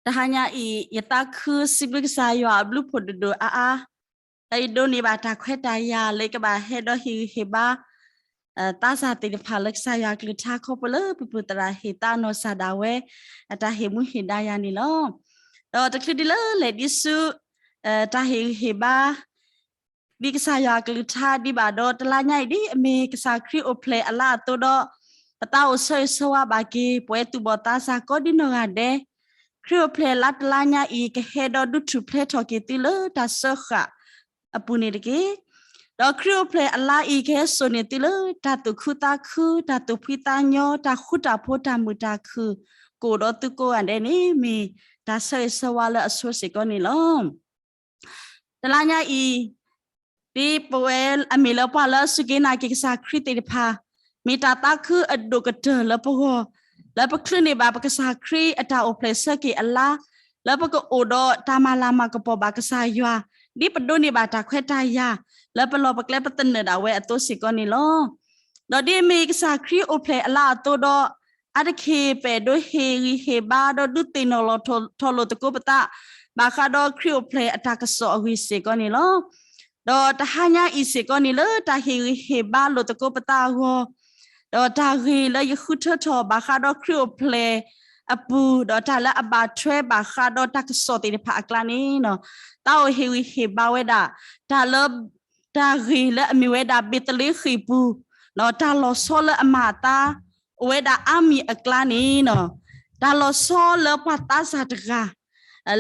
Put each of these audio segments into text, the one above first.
တဟါညါအံၤ ယသးခုစံးဘျုးကစၢ်ယွၤအဘျုးဖှိၣ်ဒိၣ်ဒိၣ်အါအါ, ဒီးယဒိးန့ၢ်ဘၣ်တၢ်ခွဲးတၢ်ယာ်လၢယကဘၣ်ဟဲဒီးဟ့ၣ်ဂံၢ်ဟ့ၣ်ဘါ သးစၢ်သ့ၣ်တဖၣ်လၢကစၢ်ယွၤအကလုၢ်ကထါခီဖျိလၢပပုၢ်သရၣ်ဟ့ၣ်သးနီၢ်စၢ်ဒၣ်ဝဲ အတၢ်ဟ့ၣ်မူဟ့ၣ်ဒါယၤန့ၣ်လီၤ. ဒီးတချုးဒ်လၢလဲၤဒံးဆူ တၢ်ဟ့ၣ်ဂံၢ်ဟ့ၣ်ဘါ ဒ်ကစၢ်ယွၤအကလုၢ်ကထါဒံးဘၣ်ဒီး တလါညါအံၤဒ်အမ့ၢ်ကစၢ်ခရံာ်အိၣ်ဖျဲၣ်အလါအသိးဒီး ပသးအိၣ်ဆၢဂ့ၤဆၢဝါဘၣ်က့ၤ ပဝဲသူၣ်ဘီၣ်သးစၢ်ကိးဒ်နီၢ်ဂၤဒဲး, ခရံာ်အိၣ်ဖျဲၣ်လါတလါညါအံၤ ကဟဲဒီးဒုးထူၣ်ဖျဲးထီၣ်က့ၤသုလၢတၢ်စၢဃာ်အပူၤန့ၣ်တက့ၢ်. ဒီးခရံာ်အိၣ်ဖျဲၣ်အလါအံၤ ကဟဲစိာ်န့ၢ်သုလၢတၢ်သူၣ်ခုသးခု တၢ်သူၣ်ဖှံသးညီ တၢ်ဃူတၢ်ဖိး တၢ်မုာ်တၢ်ခုၣ် ကအိၣ်ဒီးသုကိးဂၤဒဲးန့ၣ် မ့ၢ်တၢ်ဆၢဂ့ၤဆၢဝါလၢအဆိစ့ၢ်ကီးန့ၣ်လီၤ. တလါညါအံၤ ဒ်ပဝဲအမ့ၢ်လၢပှၤလၢအစူၢ်က့ၤနာ်က့ၤကစၢ်ခရံာ်သ့ၣ်တဖၣ် မ့ၢ်တၢ်သးခုအဒိၣ်ကတၢၢ်လၢပဂီၢ် လၢပချုးန့ၢ်ဘၣ်ပကစၢ်ခရံာ်အတၢ်အိၣ်ဖျဲၣ်ဆၢက့ၤအလါ လၢပကအိၣ်ဒီးတၢ်မၤလၤမၤကပီၤဘၣ်ကစၢ်ယွၤ ဒ်ပဒိးန့ၢ်ဘၣ်တၢ်ခွဲးတၢ်ယာ် လၢပလီၢ်ပကျဲပသနၢၣ်ဒၣ်ဝဲအသိးစ့ၢ်ကီးန့ၣ်လီၤ. ဒီးဒ်အမ့ၢ်ကစၢ်ခရံာ်အိၣ်ဖျဲၣ်အလါအသိးဒီး အါတက့ၢ်ပအဲၣ်ဒိးဟ့ၣ်ဂံၢ်ဟ့ၣ်ဘါဒီးဒုးသ့ၣ်နီၣ်လီၤထီၣ်လိာ်သကိးပသး ဘၣ်ဃးဒီးခရံာ်အိၣ်ဖျဲၣ်အတၢ်ကစီၣ်အဂ့ၢ်စ့ၢ်ကီးန့ၣ်လီၤ. ဒီးတဟါညါအံၤစ့ၢ်ကီးန့ၣ်လၢတၢ်ဟ့ၣ်ဂံၢ်ဟ့ၣ်ဘါလိာ်သကိးပသးအဂီၢ် ဒီးတၢ်ဂ့ၢ်လၢယဃုထၢထီၣ်ဘၣ်ဃးဒီးခရံာ်အိၣ်ဖျဲၣ်အပူၤ ဒီးတၢ်လၢအဘၣ်ထွဲဘၣ်ဃးဒီးတၢ်ကစီၣ်သ့ၣ်တဖၣ်အကျါန့ၣ် သးအိၣ်ဟ့ၣ်ဂံၢ်ဟ့ၣ်ဘါဝဲဒၣ် တၢ်လၢ တၢ်ဂ့ၢ်လၢအမ့ၢ်ဝဲဒၣ်ဘ့းသလ့ဃ့ၣ်အပူၤ တၢ်လီၤဆီလၢအမၤအသး အိၣ်ဝဲဒၣ်အါမံၤအကျါန့ၣ် တၢ်လီၤဆီလၢပှၤသးစၢ်တဂၤ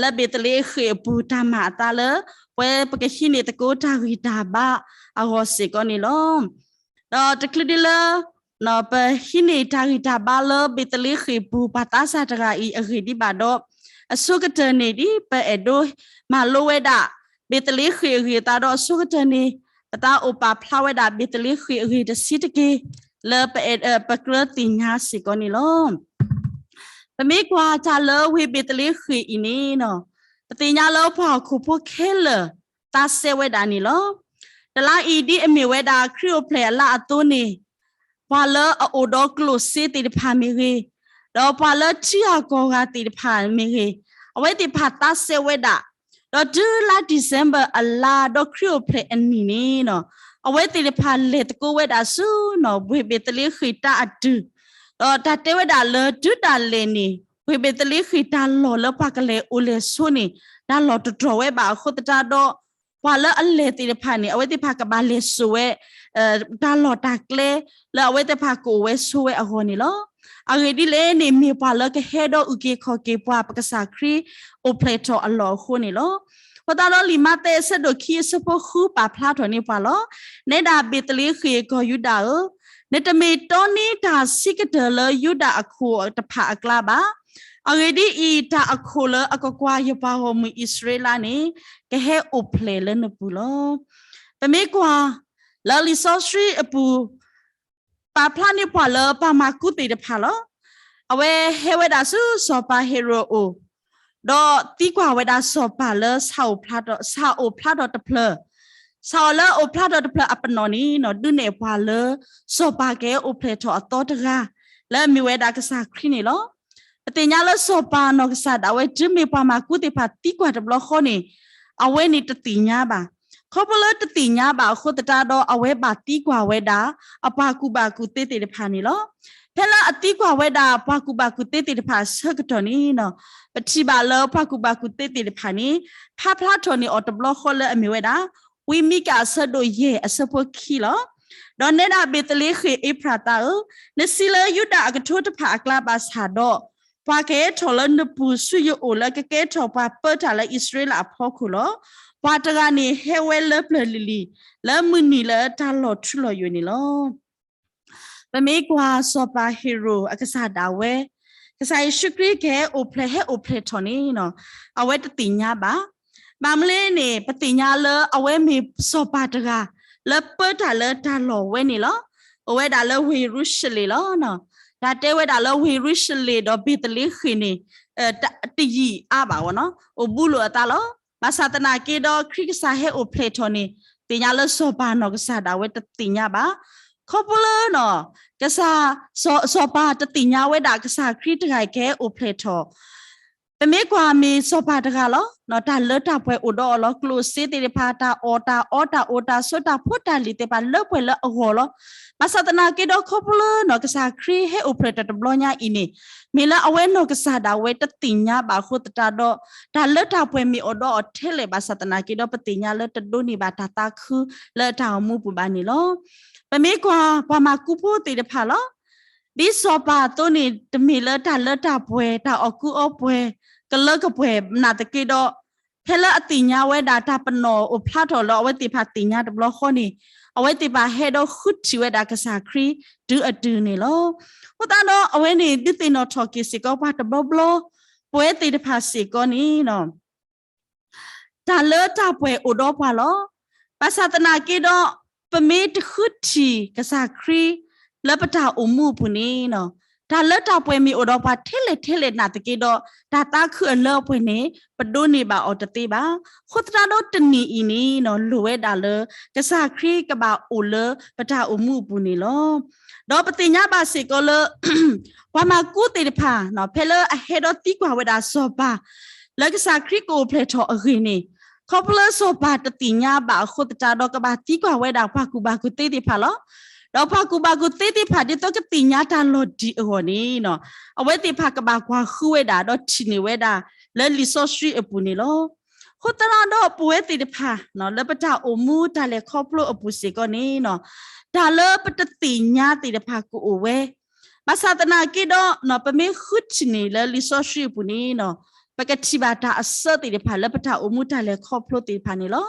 လၢဘ့းသလ့ဃ့ၣ်အပူၤ တၢ်မၤအသးလၢ ပဝဲပကဟံးန့ၢ်သကိးတၢ်ဂံၢ်တၢ်ဘါအဂီၢ်စ့ၢ်ကီးန့ၣ်လီၤ. ဒီးတချုးဒ်လၢ ပဟံးန့ၢ်တၢ်ဂံၢ်တၢ်ဘါလၢဘ့းသလ့ဃ့ၣ်အပူၤ ပှၤသးစၢ်တဂၤအံၤအဂ့ၢ်ဒံးဘၣ်ဒီး အဆိကတၢၢ်န့ၣ်ဒ်ပအဲၣ်ဒိးမၤလိဝဲဒၣ် ဘ့းသလ့ဃ့ၣ်အဂ့ၢ်အသးဒီးအဆိကတၢၢ်န့ၣ် ပသးအိၣ်ပာ်ဖျါဝဲဒၣ်ဘ့းသလ့ဃ့ၣ်အဂ့ၢ်တဆံးတက့ၢ် လၢပကြၢးသ့ၣ်ညါစ့ၢ်ကီးန့ၣ်လီၤ. ပမ့ၢ်ကွၢ်တၢ်လၢဝ့ၢ်ဘ့းသလ့ဃ့ၣ်အံၤန့ၣ် ပသ့ၣ်ညါလၢပှၤဟီၣ်ခိၣ်ဖိခဲလၢာ်သးစဲဝဲဒၣ်န့ၣ်လီၤ. တလါအံၤဒ်အမ့ၢ်ဝဲဒၣ်ခရံာ်အိၣ်ဖျဲၣ်အလါအသိးန့ၣ် ပှၤလၢအအိၣ်ဒီးကျိၣ်စ့သ့ၣ်တဖၣ်မ့ၢ်ဂ့ၤ, ဒီးပှၤလၢထံဂၤကီၢ်ဂၤသ့ၣ်တဖၣ်မ့ၢ်ဂ့ၤ, အဝဲသ့ၣ်တဖၣ်သးစဲဝဲဒၣ်, ဒီးတုၤလါ December အလါဒီးခရံာ်အိၣ်ဖျဲၣ်အနံၣ်န့ၣ် အဝဲသ့ၣ်တဖၣ်လဲၤသကိးဝဲဒၣ်ဆူ ဝ့ၢ်ဘ့းသလ့ဃ့ၣ်တၢ်အတုၢ်, ဒီးတၢ်တဲဝဲဒၣ်လၢတုၤတၢ်လဲၤန့ၣ် ဝ့ၢ်ဘ့းသလ့ဃ့ၣ်တၢ်လီၢ်လၢပှၤကလဲၤအိၣ်လဲၤဆိးန့ၣ် တၢ်လီၢ်တတြီၢ်ဝဲဘၣ်အဃိသတးဒီး ပှၤလၢအလဲၤသ့ၣ်တဖၣ်န့ၣ် အဝဲသ့ၣ်တဖၣ်ကဘၣ်လဲၤစိာ်ဝဲ တၢ်လီၢ်တၢ်ကျဲ လၢအဝဲသ့ၣ်တဖၣ်ကအိၣ်ဝဲဆိးဝဲအဂီၢ်န့ၣ်လီၤ. အဂ့ၢ်ဒ်လဲၣ်န့ၣ် မ့ၢ်ပှၤလၢကဟဲဒီးအုၣ်က့ၤခီၣ်က့ၤပှၤပကစၢ်ခရံာ်အိၣ်ဖျဲၣ်ထီၣ်အလီၢ်အဃိန့ၣ်လီၤ. အဃိသတးဒီးလံာ်မးသဲအဆၢဒိၣ်ခံအဆၢဖိဃုပာ်ဖျါထီၣ်န့ၢ်ပှၤလီၤ. နဲဒၣ်ဘ့းသလ့ဃ့ၣ်ကီၢ်ယူဒၤဧၢ, နတမ့ၢ်တီန့ၢ်တၢ်ဆံးကတၢၢ်လၢယူဒၤအခိၣ်တဖၣ်အကျါဘၣ်. အဂ့ၢ်ဒ်အံၤ, တၢ်အခိၣ်လၢအကကွၢ်ယပှၤဂီၢ်မုၢ်အံၣ်စရ့လးန့ၣ် ကဟဲအိၣ်ဖျဲၣ်လၢနပူၤလီၤ. ပမ့ၢ်ကွၢ် လၢလံာ်စီဆှံအပူၤ ပာ်ဖျါန့ၢ်ပှၤလၢပှၤမၤကူသ့ၣ်တဖၣ်လီၤ. အဝဲဟဲဝဲဒၣ်ဆူစီၤပၤဟ့ရိၣ်အအိၣ်, ဒီးသံကွၢ်ဝဲဒၣ်စီၤပၤလၢဆၣ်အိၣ်ဖျါထီၣ်, ဆၣ်အိၣ်ဖျါထီၣ်တဖျၢၣ်, ဆၣ်အီၤလၢအိၣ်ဖျါထီၣ်တဖျၢၣ်အပနီၣ်န့ၣ် ဒုးနဲၣ်ပှၤလၢစီၤပၤကဟဲအိၣ်ဖျဲၣ်ထီၣ်အသီတဂၤ လၢအမ့ၢ်ဝဲဒၣ်ကစၢ်ခရံာ်န့ၣ်လီၤ. ပသ့ၣ်ညါလၢစီၤပၤနီၢ်ကစၢ်ဒၣ်ဝဲ တုၤမ့ၢ်ပှၤမၤကူသ့ၣ်တဖၣ်သံကွၢ်တဘျီဃီန့ၣ် အဝဲန့ၣ်တသ့ၣ်ညါဘၣ်. ခီဖျိလၢတသ့ၣ်ညါဘၣ်အဃိသတးဒီး အဝဲဘၣ်သံကွၢ်ဝဲဒၣ် အပှၤကူၣ်ဘၣ်ကူၣ်သ့သ့ၣ်တဖၣ်န့ၣ်လီၤ. ဖဲလၢအသံကွၢ်ဝဲဒၣ်ပှၤကူၣ်ဘၣ်ကူၣ်သ့သ့ၣ်တဖၣ်အဆၢကတီၢ်န့ၣ် ပထံၣ်ဘၣ်လၢပှၤကူၣ်ဘၣ်ကူၣ်သ့သ့ၣ်တဖၣ်န့ၣ် ဖးဖျါထီၣ်န့ၢ်အီၤတဘျီဃီလၢအမ့ၢ်ဝဲဒၣ် ဝံမံကၤအဆၢဒိၣ်ယဲၢ်အဆၢဖိခံလီၤ. ဒီးနဲဒၣ်ဘ့းသလ့ဃ့ၣ်အ့ဖရးသးဧၢ, နစံးလၢယူဒၤအကထိတဖၣ်အကျါဘၣ်ဆၣ်ဒီး, ပှၤကဟဲထီၣ်လၢနပူၤဆူယအိၣ်လၢကကဲထီၣ်ပှၤပၢတၢ်လၢအံၣ်စရ့လးအဖီခိၣ်လီၤ. ပှၤတဂၤန့ၣ်ဟဲဝဲလၢပျၢၤလံၤလံၤ လၢမုၢ်နံၤလၢတၢ်လီၤထူလီၤယိာ်န့ၣ်လီၤ. ပမ့ၢ်ကွၢ်စီၤပၤဟ့ရိၣ်အကစၢ်ဒၣ်ဝဲ, ကစၢ်ယ့ၣ်ၡူးခရံာ်ကဟဲအိၣ်ဖျဲၣ် ဟဲအိၣ်ဖျဲၣ်ထီၣ်န့ၣ် အဝဲတသ့ၣ်ညါဘၣ်. ဘၣ်မနုၤလဲၣ်န့ၣ် ပသ့ၣ်ညါလၢအဝဲမ့ၢ်စီၤပၤတဂၤ လၢပၢတၢ်လၢတၢ်လီၢ်ဝဲန့ၣ်လီၤ. အိၣ်ဝဲဒၣ်လၢဝ့ၢ်ယရူၤၡလ့ၣ်လီၤ. တၢ်တဲဝဲဒၣ်လၢဝ့ၢ်ယရူၤၡလ့ၣ်ဒီးဘ့းသလ့ဃ့ၣ်န့ၣ် တယံာ်အါဘၣ်ဝဲနီၤ, အိၣ်ဘူးလိာ်အသးလီၤ. ဘၣ်ဆၣ်သနာ်က့ဒီး ခရံာ်ကစၢ်ဟဲအိၣ်ဖျဲၣ်ထီၣ်န့ၣ် သ့ၣ်ညါလၢစီၤပၤနီၢ်ကစၢ်ဒၣ်ဝဲတသ့ၣ်ညါဘၣ်. ခီဖျိလၢ ကစၢ်, စီၤပၤတသ့ၣ်ညါဝဲဒၣ်ကစၢ်ခရံာ်တဂၤအံၤကဟဲအိၣ်ဖျဲၣ်ထီၣ် ပမ့ၢ်ကွၢ်မ့ၢ်စီၤပၤတဂၤလီၤ. တၢ်လၢတၢ်ပှဲၤအိၣ်ဒီးအီၤလီၤ. ကျိၣ်စ့သ့ၣ်တဖၣ်, တၢ်အီၣ်တၢ်အီ, တၢ်အိၣ်တၢ်ဆိး, တၢ်ဖိတၢ်လံၤသ့ၣ်တဖၣ်လၢပှဲၤလၢအဂီၢ်လီၤ. ဘၣ်ဆၣ်သနာ်က့ဒီးခီဖျိလၢနီၢ်ကစၢ်ခရံာ်ဟဲအိၣ်ဖျဲၣ်ထီၣ်တဘျီညါအံၤန့ၣ်, မ့ၢ်လၢအဝဲနီၢ်ကစၢ်ဒၣ်ဝဲတသ့ၣ်ညါဘၣ်အဃိသတးဒီး, တၢ်လၢတၢ်ပှဲၤမ့ၢ်အိၣ်ဒီးအီၤထဲလဲၣ်ဘၣ်ဆၣ်သနာ်က့ဒီး ပသ့ၣ်ညါလၢတဒိးန့ၢ်ဘၣ်တၢ်သးခုလၢအတၢ်အိၣ်မူပူၤဘၣ်န့ၣ်လီၤ. ပမ့ၢ်ကွၢ်ပှၤမၤကူဖိသ့ၣ်တဖၣ်လီၤ. ဒ်စီၤပၤအသိးန့ၣ် တမ့ၢ်လၢတၢ်လၢတၢ်ပှဲၤ, တၢ်အီၣ်ကူအီပှဲၤ, ကလၢကပှဲၤနာ်သက့ဒီး, ဖဲလၢအသ့ၣ်ညါဝဲဒၣ်တၢ်ပနီၣ်အိၣ်ဖျါထီၣ်လၢအဝဲသ့ၣ်တဖၣ်သ့ၣ်ညါတဘျီဃီန့ၣ်, အဝဲသ့ၣ်တဖၣ်ဟဲဒီးဃုထံၣ်ဝဲဒၣ်ကစၢ်ခရံာ်တုၤအတုၤန့ၣ်လီၤ. အဃိသတးဒီးအဝဲန့ၣ် ဒုးသ့ၣ်နီၣ်ထီၣ်က့ၤစ့ၢ်ကီးပှၤတဘျီဘျီ, ပဝဲသ့ၣ်တဖၣ်စ့ၢ်ကီးန့ၣ် တၢ်လၢတၢ်ပှဲၤအိၣ်ဒီးပှၤလီၤ. ဘၣ်ဆၣ်သနာ်က့ဒီး, ပမ့ၢ်တဃုထံၣ်ကစၢ်ခရံာ်လၢပတၢ်အိၣ်မူအပူၤန့ၣ်, တၢ်လၢတၢ်ပှဲၤမ့ၢ်အိၣ်ဒီးပှၤထဲလဲၣ်ထဲလဲၣ်နာ်သက့ဒီး, တၢ်သးခုအလၢအပှဲၤန့ၣ် ပဒိးန့ၢ်ဘၣ်အီၤတသ့ဘၣ်. အဃိသတးဒီးတနံၤအံၤန့ၣ် လိၣ်ဝဲဒၣ်လၢ ကစၢ်ခရံာ်ကဘၣ်အိၣ်လၢပတၢ်အိၣ်မူအပူၤန့ၣ်လီၤ. ဒီးပသ့ၣ်ညါဘၣ်စ့ၢ်ကီးလၢ ပှၤမၤကူသ့ၣ်တဖၣ် ဖဲလၢအဟဲဒီးသံကွၢ်ဝဲဒၣ်စီၤပၤ လၢကစၢ်ခရံာ်ကအိၣ်ဖျဲၣ်ထီၣ်အဂ့ၢ်န့ၣ်, ခီဖျိလၢစီၤပၤတသ့ၣ်ညါဘၣ်အဃိသတးဒီး ကဘၣ်သံကွၢ်ဝဲဒၣ်ပှၤကူၣ်ဘၣ်ကူၣ်သ့သ့ၣ်တဖၣ်လီၤ. ဒီးပှၤကူၣ်ဘၣ်ကူၣ်သ့သ့ၣ်တဖၣ် ဒ်သိးကသ့ၣ်ညါတၢ်လီၤတံၢ်အဂီၢ်န့ၣ်, အဝဲသ့ၣ်တဖၣ်ကဘၣ်ကွၢ်ဃုဝဲဒၣ်ဒီးထံၣ်န့ၢ်ဝဲဒၣ် လၢလံာ်စီဆှံအပူၤန့ၣ်လီၤ. အဃိသတးဒီးပဝဲသ့ၣ်တဖၣ် လၢပတၢ်အိၣ်မူတၢ်လဲၤခီဖျိအပူၤစ့ၢ်ကီးန့ၣ်, တၢ်လၢပတသ့ၣ်ညါသ့ၣ်တဖၣ်ကအိၣ်ဝဲ ဘၣ်ဆၣ်သနာ်က့ဒီး ပမ့ၢ်ဃုထံၣ်န့ၢ်လၢလံာ်စီဆှံအပူၤန့ၣ်, ပကထံၣ်ဘၣ်တၢ်အစၢသ့ၣ်တဖၣ်လၢပတၢ်အိၣ်မူတၢ်လဲၤခီဖျိသ့ၣ်တဖၣ်န့ၣ်လီၤ.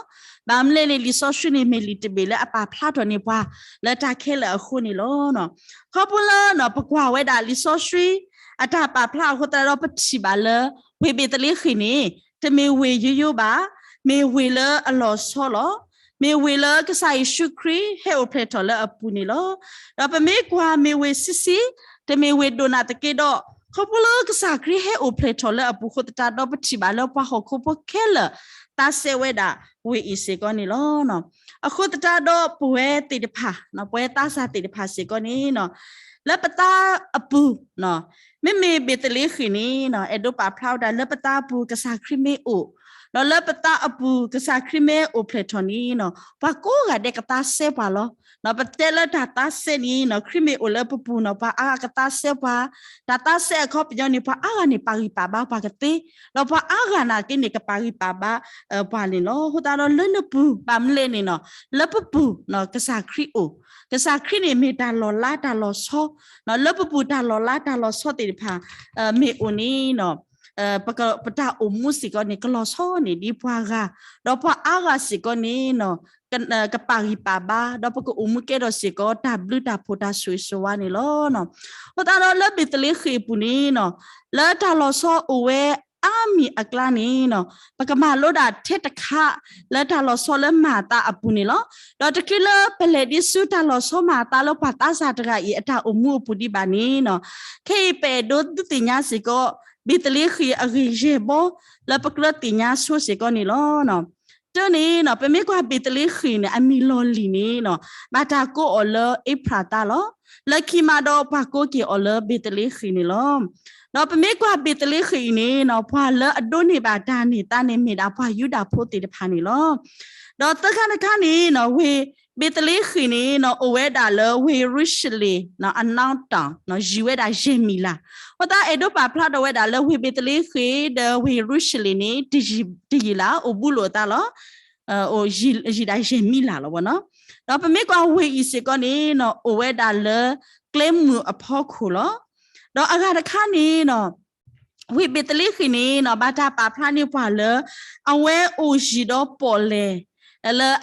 ဘၣ်မနုၤလဲၣ်န့ၣ် လံာ်စီဆှံန့ၣ်မ့ၢ်လံာ်တဘ့ၣ်လၢအပာ်ဖျါထီၣ်န့ၢ်ပှၤ လၢတၢ်ခဲလၢာ်အဃိန့ၣ်လီၤ. ခီဖျိလၢပကွၢ်ဝဲဒၣ်လံာ်စီဆှံ အတၢ်ပာ်ဖျါအဃိသတးဒီးပထံၣ်ဘၣ်လၢ ဝ့ၢ်ဘ့းသလ့ဃ့ၣ်န့ၣ် တမ့ၢ်ဝ့ၢ်ယိယိဘၣ်, မ့ၢ်ဝ့ၢ်လၢအလီၤဆီလီၤ. မ့ၢ်ဝ့ၢ်လၢကစၢ်ယ့ၣ်ၡူးခရံာ်ဟဲအိၣ်ဖျဲၣ်ထီၣ်လၢအပူၤန့ၣ်လီၤ. ဒီးပမ့ၢ်ကွၢ်မ့ၢ်ဝ့ၢ်ဆံးဆံး, တမ့ၢ်ဝ့ၢ်ဒိၣ်နာ်သက့ဒီး, ခီဖျိလၢကစၢ်ခရံာ်ဟဲအိၣ်ဖျဲၣ်ထီၣ်လၢအပူၤအဃိသတးဒီး ပထံၣ်ဘၣ်လၢပှၤဟီၣ်ခိၣ်ဖိခဲလၢာ် သးစဲဝဲဒၣ်ဝ့ၢ်အံၤစ့ၢ်ကီးန့ၣ်လီၤ. အဃိသတးဒီးပဝဲသ့ၣ်တဖၣ်, ပဝဲသးစၢ်သ့ၣ်တဖၣ်စ့ၢ်ကီးန့ၣ်, လၢပသးအပူၤ, မ့မ့ၢ်ဘ့းသလ့ဃ့ၣ်န့ၣ် အဲၣ်ဒိးပာ်ဖျါဝဲဒၣ်လၢပသးအပူၤကစၢ်ခရံာ်မ့ၢ်အိၣ်, ဒီးလၢပသးအပူၤကစၢ်ခရံာ်မ့ၢ်အိၣ်ဖျဲၣ်ထီၣ်န့ၣ်, ပှၤကိးဂၤဒဲးကသးစဲပှၤလီၤ. ပတဲလၢတၢ်သးစဲန့ၣ် ခရံာ်မ့ၢ်အိၣ်လၢပပူၤန့ၣ် ပှၤအါဂၤကသးစဲပှၤ, တၢ်သးစဲအခီပညီန့ၣ် ပှၤအါဂၤန့ၣ် ပာ်ဂံၢ်ပာ်ဘါပှၤကသ့, ဒီးပှၤအါဂၤနာ်က့န့ၣ် ကပာ်ဂံၢ်ပာ်ဘါပှၤန့ၣ်လီၤ. အဃိသတးဒီးလၢနပူၤ ဘၣ်မနုၤလဲၣ်န့ၣ်, လၢပပူၤ ကစၢ်ခရံာ်အိၣ်, ကစၢ်ခရံာ်န့ၣ်မ့ၢ်တၢ်လီၤလးတၢ်လီၤဆီ, လၢပပူၤတၢ်လီၤလးတၢ်လီၤဆီသ့ၣ်တဖၣ် မ့ၢ်အိၣ်န့ၣ် ပတၢ်အိၣ်မူစ့ၢ်ကီးန့ၣ် ကလီၤဆီန့ၢ်ဒံးပှၤဂၤ, ဒီးပှၤအါဂၤစ့ၢ်ကီးန့ၣ် ကပာ်ဂံၢ်ပာ်ဘါ, ဒီးပကအိၣ်မူကဲထီၣ်စ့ၢ်ကီး တၢ်ဘျုးတၢ်ဖှိၣ်တၢ်ဆိၣ်ဂ့ၤဆိၣ်ဝါန့ၣ်လီၤ. အဃိသတးဒီးလၢဘ့းသလ့ဃ့ၣ်အပူၤန့ၣ်, လၢတၢ်လီၤဆီအိၣ်ဝဲအါမံၤအကျါန့ၣ်, ပကမၤလိဒၣ်ထဲတခါ လၢတၢ်လီၤဆီလၢမၤအသးအပူၤန့ၣ်လီၤ. ဒီးတချုးလၢပလဲၤဒံးဆူတၢ်လီၤဆီမၤအသးလၢပှၤသးစၢ်တဂၤအံၤအတၢ်အိၣ်မူအပူၤဒံးဘၣ်န့ၣ်, ခဲအံၤပအဲၣ်ဒိးဒုးသ့ၣ်ညါစ့ၢ်ကီး ဘ့းသလ့ဃ့ၣ်အဂ့ၢ်ယဲၢ်ဘီ လၢပကြၢးသ့ၣ်ညါဆိစ့ၢ်ကီးန့ၣ်လီၤ. တၢ်န့ၣ် ပမ့ၢ်ကွၢ်ဘ့းသလ့ဃ့ၣ်န့ၣ် အမံၤလီၢ်လံၤန့ၣ် ဘၣ်တၢ်ကိးအီၤလၢအ့ဖြၤသးလီၤ. လၢခံမးဒီးပှၤကိးက့ၤအီၤလၢဘ့းသလ့ဃ့ၣ်န့ၣ်လီၤ. ဒီးပမ့ၢ်ကွၢ်ဘ့းသလ့ဃ့ၣ်အံၤန့ၣ် ပှၤလၢအဒိးန့ၢ်ဘၣ်တၢ်န့ၢ်သါန့ၣ် မ့ၢ်ဒၣ်ပှၤယူဒၤဖိသ့ၣ်တဖၣ်န့ၣ်လီၤ. ဒီးသၢခါတခါန့ၣ် ဝ့ၢ်ဘ့းသလ့ဃ့ၣ်န့ၣ် အိၣ်ဝဲဒၣ်လၢဝ့ၢ်ယရူၤၡလ့ၣ် အနီၢ်တီၢ် ယံာ်ဝဲဒၣ်ယဲၢ်မံးလး. အဃိသတးအဲၣ်ဒိးပာ်ဖျါထီၣ်ဝဲဒၣ်လၢဝ့ၢ်ဘ့းသလ့ဃ့ၣ်ဒီးဝ့ၢ်ယရူၤၡလ့ၣ်န့ၣ် တယံာ်လၢ် အိၣ်ဘူးလိာ်အသးလီၤ. ယံာ်ဒၣ်ယဲၢ်မံးလးလီၤ. ဒီးပမ့ၢ်ကွၢ်ဝ့ၢ်အံၤစ့ၢ်ကီးန့ၣ် အိၣ်ဝဲဒၣ်လၢကျဲမုၢ်အဖီခိၣ်လီၤ. ဒီးအဂၤတခါန့ၣ် ဝ့ၢ်ဘ့းသလ့ဃ့ၣ်န့ၣ် ဘၣ်တၢ်ပာ်ဖျါန့ၢ်ပှၤလၢ အဝဲအိၣ်ယံၤဒီးပီၣ်လဲၣ် လၢ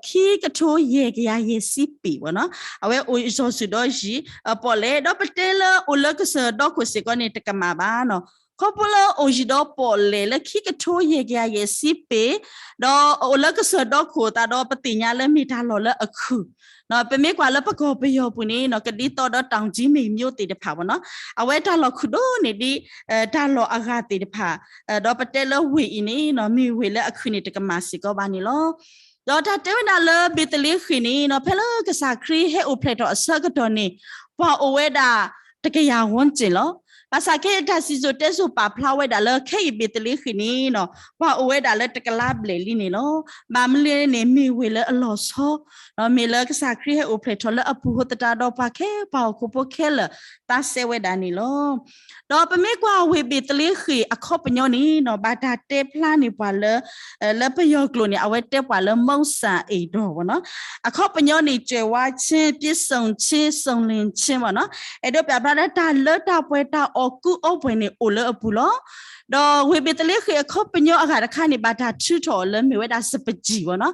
ခံကထိယဲၢ်ကယၤယဲၢ်ဆံပ့ၤ အဝဲအိၣ်စီၤစုၤဒီးယံၤ ပီၣ်လဲၣ် ဒီးပတဲလၢအိၣ်လၢကစၢၢ်ဒီခိၣ်စ့ၢ်ကီးန့ၣ် တကမၣ်ဘၣ်. ခီဖျိလၢအိၣ်ယံၤဒီးပီၣ်လဲၣ်လၢခံကထိယဲၢ်ကယၤယဲၢ်ဆံပ့ၤ ဒီးအိၣ်လၢကစၢၢ်ဒီခိၣ်အသးဒီး ပသ့ၣ်ညါလၢမ့ၢ်တၢ်လီၢ်လၢအခုၣ် ပမ့ၢ်ကွၢ်လၢပကီၢ်ပယီၤပူၤန့ၣ် ကဒ်သိးဒီး တောင်ကြီး မင်းမျိုး သ့ၣ်တဖၣ်ဘၣ်နီၤ အဝဲတၢ်လီၢ်ခုၣ်ဒိၣ်န့ၢ်ဒံး တၢ်လီၢ်အဂၤသ့ၣ်တဖၣ် ဒီးပတဲလၢဝ့ၢ်အံၤန့ၣ် မ့ၢ်ဝ့ၢ်လၢအခုၣ်န့ၣ်တကမၣ်စ့ၢ်ကီးဘၣ်န့ၣ်လီၤ. ဒီးတၢ်တဲဝဲဒၣ်လၢဘ့းသလ့ဃ့ၣ်န့ၣ် ဖဲလၢကစၢ်ခရံာ်ဟဲအိၣ်ဖျဲၣ်ထီၣ်အဆၢကတီၢ်န့ၣ် ပှၤအိၣ်ဝဲဒၣ်တကယၤဝန်းကျင်လီၤ. ဘၣ်ဆၣ်ခဲအံၤတၢ်စံၣ်စိၤတဲစိၤပာ်ဖျါဝဲဒၣ်လၢ ခဲအံၤဘ့းသလ့ဃ့ၣ်န့ၣ်နီၤ ပှၤအိၣ်ဝဲဒၣ်လၢတကလးဘျဲၣ်လံန့ၣ်လီၤ. ဘၣ်မနုၤလဲၣ်န့ၣ် မ့ၢ်ဝ့ၢ်လၢအလီၤဆီ မ့ၢ်လၢကစၢ်ခရံာ်ဟဲအိၣ်ဖျဲၣ်ထီၣ်လၢအပူၤအဃိသတးဒီး ပှၤခဲပှၤဟီၣ်ခိၣ်ဖိခဲလၢာ်သးစဲဝဲဒၣ်န့ၣ်လီၤ. ဒီးပမ့ၢ်ကွၢ်ဝ့ၢ်ဘ့းသလ့ဃ့ၣ်အခီပညီန့ၣ်နီၤ ဘၣ်တၢ်တဲဖျါန့ၢ်ပှၤလၢ လၢပယီၤကျိာ်န့ၣ် အဝဲတဲပှၤလၢ မုၢ်စၢ်အ့ၣ်ဒီး ပေါ့နော်. အခီပညီန့ၣ် ကြွယ်ဝခြင်း, ပြည့်စုံခြင်း, စုံလင်ခြင်း ပေါ့နော်. အဲၣ်ဒိးပာ်ဖျါလၢတၢ်လၢတၢ်ပှဲၤ တၢ်အီၣ်ကူအီပှဲၤန့ၣ် အိၣ်လၢအပူၤလီၤ. ဒီးဝ့ၢ်ဘ့းသလ့ဃ့ၣ်အခီပညီအဂၤတခါန့ၣ် ဘၣ်တၢ်ထုးထီၣ်အီၤလၢမ့ၢ်ဝဲဒၣ်စပံးကၠံၣ် ပေါ့နော်.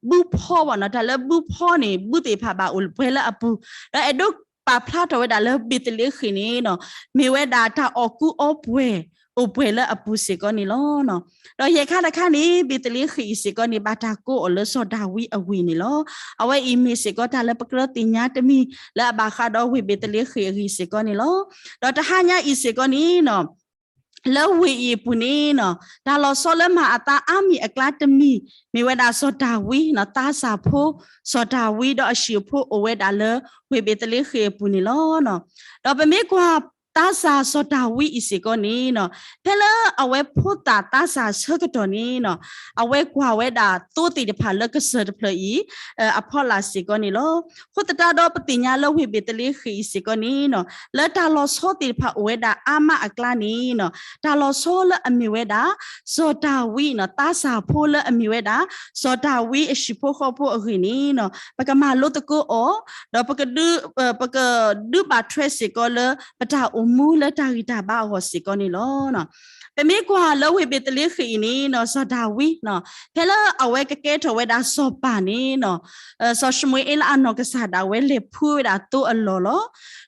ဘုဖီ ပေါ့နော်. တၢ်လၢဘုဖီန့ၣ် ဘုသ့ၣ်တဖၣ်ဘၣ်အိၣ်ပှဲၤလၢအပူၤ, ဒီးအဲၣ်ဒိးပာ်ဖျါထီၣ်ဝဲဒၣ်လၢဘ့းသလ့ဃ့ၣ်န့ၣ်နီၤ မ့ၢ်ဝဲဒၣ်တၢ်အီၣ်ကူအီပှဲၤ အိၣ်ပှဲၤလၢအပူၤစ့ၢ်ကီးန့ၣ်လီၤ. ဒီးယဲၢ်ခါတခါန့ၣ် ဘ့းသလ့ဃ့ၣ်အံၤစ့ၢ်ကီးန့ၣ် ဘၣ်တၢ်ကိးအီၤလၢစီၤဒၤဝံးအဝ့ၢ်န့ၣ်လီၤ. အဝဲအံၤမ့ၢ်စ့ၢ်ကီးတၢ်လၢပကြၢးသ့ၣ်ညါတမံၤ လၢအဘၣ်ဃးဒီးဝ့ၢ်ဘ့းသလ့ဃ့ၣ်အဂ့ၢ်စ့ၢ်ကီးန့ၣ်လီၤ. ဒီးတဟါညါအံၤစ့ၢ်ကီးန့ၣ်နီၤ လၢဝ့ၢ်အံၤအပူၤန့ၣ်နီၤ တၢ်လီၤဆီလၢမၤအသးအါမံၤအကျါတမံၤ မ့ၢ်ဝဲဒၣ်စီၤဒၤဝံးနီၤ သးစၢ်ဖိ စီၤဒၤဝံးဒီးအဟံၣ်အဖိအိၣ်ဝဲဒၣ်လၢ ဝ့ၢ်ဘ့းသလ့ဃ့ၣ်အပူၤန့ၣ်လီၤ. ဒီးပမ့ၢ်ကွၢ်သးစၢ်စီၤဒၤဝံးအံၤစ့ၢ်ကီးန့ၣ်နီၤ ဖဲလၢအဝဲဖိသၣ်သးစၢ်ဆၢကတီၢ်န့ၣ်နီၤ အဝဲကွၢ်ဝဲဒၣ်သိသ့ၣ်တဖၣ်လၢကစၢၢ်တဖျၢၣ်အံၤ အဖီလာ်စ့ၢ်ကီးန့ၣ်လီၤ. အဃိသတးဒီးပသ့ၣ်ညါလၢဝ့ၢ်ဘ့းသလ့ဃ့ၣ်အံၤစ့ၢ်ကီးန့ၣ်နီၤ လၢတၢ်လီၤဆီသ့ၣ်တဖၣ်အိၣ်ဝဲဒၣ်အါမးအကျါန့ၣ်နီၤ တၢ်လီၤဆီလၢအမ့ၢ်ဝဲဒၣ် စီၤဒၤဝံးနီၤ သးစၢ်ဖိလၢအမ့ၢ်ဝဲဒၣ် စီၤဒၤဝံးအဟံၣ်ဖိဃီဖိအဂ့ၢ်န့ၣ်နီၤ ပကမၤလိသကိးအီၤ ဒီးပကဒုး ပကဒုးဘၣ်ထွဲစ့ၢ်ကီးလၢ ပတၢ်အိၣ်မူလၢတၢ်ဂံၢ်တၢ်ဘါအဂီၢ်စ့ၢ်ကီးန့ၣ်လီၤ. ပမ့ၢ်ကွၢ်လၢဝ့ၢ်ဘ့းသလ့ဃ့ၣ်အံၤန့ၣ်နီၤ စီၤဒၤဝံးနီၤ ဖဲလၢအဝဲကကဲထီၣ်ဝဲဒၣ်စီၤပၤန့ၣ်နီၤ စီၤၡမူၤအ့လးအနီၢ်ကစၢ်ဒၣ်ဝဲလဲၤဖှူဝဲဒၣ်သိအလီၢ်လီၤ.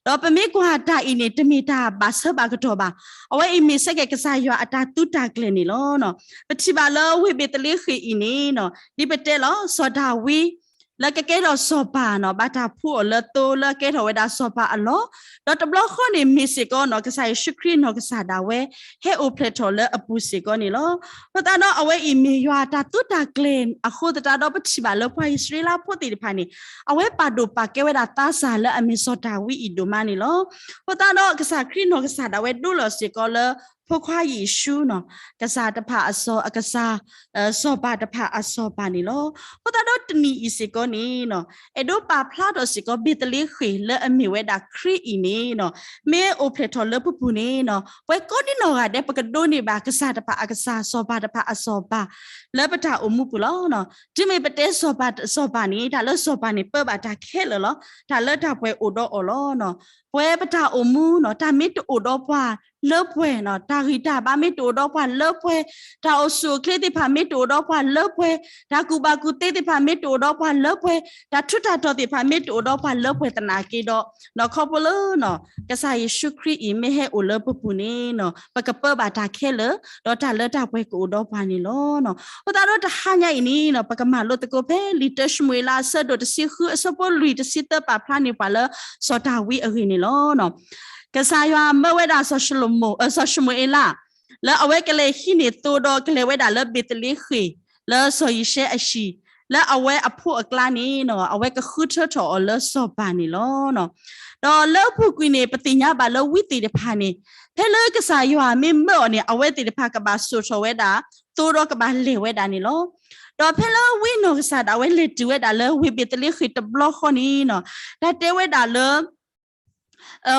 ဒီးပမ့ၢ်ကွၢ်တၢ်အံၤန့ၣ် တမ့ၢ်တၢ်ဘၣ်ဆၢဘၣ်ကတီၢ်ဘၣ်. အဝဲအံၤမ့ၢ်ဆၢက့ၤကစၢ်ယွၤအတၢ်သုးတၢ်ကျဲၤန့ၣ်လီၤ. ပထံၣ်ဘၣ်လၢဝ့ၢ်ဘ့းသလ့ဃ့ၣ်အံၤန့ၣ်နီၤ ဒ်ပတဲလီၤ စီၤဒၤဝံး လၢကကဲထီၣ်စီၤပၤနီၤ ဘၣ်တၢ်ဖှူအီၤလၢသိလၢအကဲထီၣ်ဝဲဒၣ်စီၤပၤအလီၢ်, ဒီးတဘျီဃီန့ၣ်မ့ၢ်စ့ၢ်ကီးနီၤ ကစၢ်ယ့ၣ်ၡူးခရံာ်နီၢ်ကစၢ်ဒၣ်ဝဲ ဟဲအိၣ်ဖျဲၣ်ထီၣ်လၢအပူၤစ့ၢ်ကီးန့ၣ်လီၤ. အဃိသတးဒီးအဝဲအံၤမ့ၢ်ယွၤတၢ်သုးတၢ်ကျဲၤအဃိသတးဒီး ပထံၣ်ဘၣ်လၢပှၤအံၣ်စရ့လးဖိသ့ၣ်တဖၣ်န့ၣ် အဝဲပာ်ဒိၣ်ပာ်ကဲဝဲဒၣ်သးစၢ်လၢအမ့ၢ်စီၤဒၤဝံးအံၤဒိၣ်မးန့ၣ်လီၤ. အဃိသတးဒီးကစၢ်ခရံာ်နီၢ်ကစၢ်ဒၣ်ဝဲဒိးလီၤစ့ၢ်ကီးလၢ ဖိခွါယ့ၣ်ၡူးနီၤ ကစၢ်တဖၣ်အစီၤအကစၢ် စီၤပၤတဖၣ်အစီၤပၤန့ၣ်လီၤ. အဃိသတးဒီးတနံၤအံၤစ့ၢ်ကီးန့ၣ်နီၤ အဲၣ်ဒိးပာ်ဖျါထီၣ်စ့ၢ်ကီး ဘ့းသလ့ဃ့ၣ်လၢအမ့ၢ်ဝဲဒၣ်ခရံာ်အံၤန့ၣ်နီၤ မ့ၢ်အိၣ်ဖျဲၣ်ထီၣ်လၢပပူၤန့ၣ်နီၤ ပဝဲကိးဒံနီၢ်ဂၤဒဲး ပကဒိးန့ၢ်ဘၣ်ကစၢ်တဖၣ်အကစၢ် စီၤပၤတဖၣ်အစီၤပၤ လၢပတၢ်အိၣ်မူပူၤလီၤ. တုၤမ့ၢ်ပတဲစီၤပၤ စီၤပၤန့ၣ် တၢ်လၢစီၤပၤန့ၣ် ပၢဘၣ်တၢ်ခဲလၢာ်လီၤ. တၢ်လၢတၢ်ပှဲၤအိၣ်ဒီးအီၤလီၤ. ပဝဲပတၢ်အိၣ်မူနီၤ တၢ်မ့ၢ်တအိၣ်ဒီးပှၤလၢပှဲၤနီၤ တၢ်ဂံၢ်တၢ်ဘါမ့ၢ်တအိၣ်ဒီးပှၤလၢပှဲၤ, တၢ်အိၣ်ဆူၣ်အိၣ်ချ့သ့ၣ်တဖၣ်မ့ၢ်တအိၣ်ဒီးပှၤလၢပှဲၤ, တၢ်ကူၣ်ဘၣ်ကူၣ်သ့သ့ၣ်တဖၣ်မ့ၢ်တအိၣ်ဒီးပှၤလၢပှဲၤ, တၢ်ထူးတၢ်တီၤသ့ၣ်တဖၣ်မ့ၢ်တအိၣ်ဒီးပှၤလၢပှဲၤသနာ်က့ဒီး နီၢ်ခီဖျိလၢ ကစၢ်ယ့ၣ်ၡူးခရံာ်အံၤမ့ၢ်ဟဲအိၣ်လၢပပူၤန့ၣ်နီၤ ပကပၢဘၣ်တၢ်ခဲလၢာ် ဒီးတၢ်လၢတၢ်ပှဲၤကအိၣ်ဒီးပှၤန့ၣ်လီၤ. အဃိသတးဒီးတဟါညါအံၤန့ၣ်နီၤ ပကမၤလိသကိးဖဲလံာ်တၢၡမူၤအ့လးအဆၢဒိၣ်တဆံဃုအဆၢဖိလွံၢ်တဆံသၢ ပာ်ဖျါန့ၢ်ပှၤလၢ စီၤဒၤဝံးအဂ့ၢ်န့ၣ်လီၤ. ကစၢ်ယွၤမၢဝဲဒၣ်စီၤၡလိၤမိၣ် စီၤၡမူၤအ့လး လၢအဝဲကလဲၤဟံးန့ၢ်သိဒီးကလဲၤဝဲဒၣ်လၢဘ့းသလ့ဃ့ၣ် လၢစီၤယံၤၡဲအဟံၣ် လၢအဝဲအဖိအကျါန့ၣ်နီၤ အဝဲကဃုထၢထီၣ်အီၤလၢစီၤပၤန့ၣ်လီၤ. ဒီးလၢအပူၤကွံာ်န့ၣ် ပသ့ၣ်ညါဘၣ်လၢဝံသ့ၣ်တဖၣ်န့ၣ် ဖဲလၢကစၢ်ယွၤမ့ၢ်မၢအီၤန့ၣ် အဝဲသ့ၣ်တဖၣ်ကဘၣ်စိာ်ထီၣ်ဝဲဒၣ် သိဒီးကဘၣ်လဲၤဝဲဒၣ်န့ၣ်လီၤ. ဒီးဖဲလၢဝံနီၢ်ကစၢ်ဒၣ်ဝဲလဲၤတုၤဝဲဒၣ်လၢဝ့ၢ်ဘ့းသလ့ဃ့ၣ်တဘျီဃီန့ၣ်နီၤ တၢ်တဲဝဲဒၣ်လၢ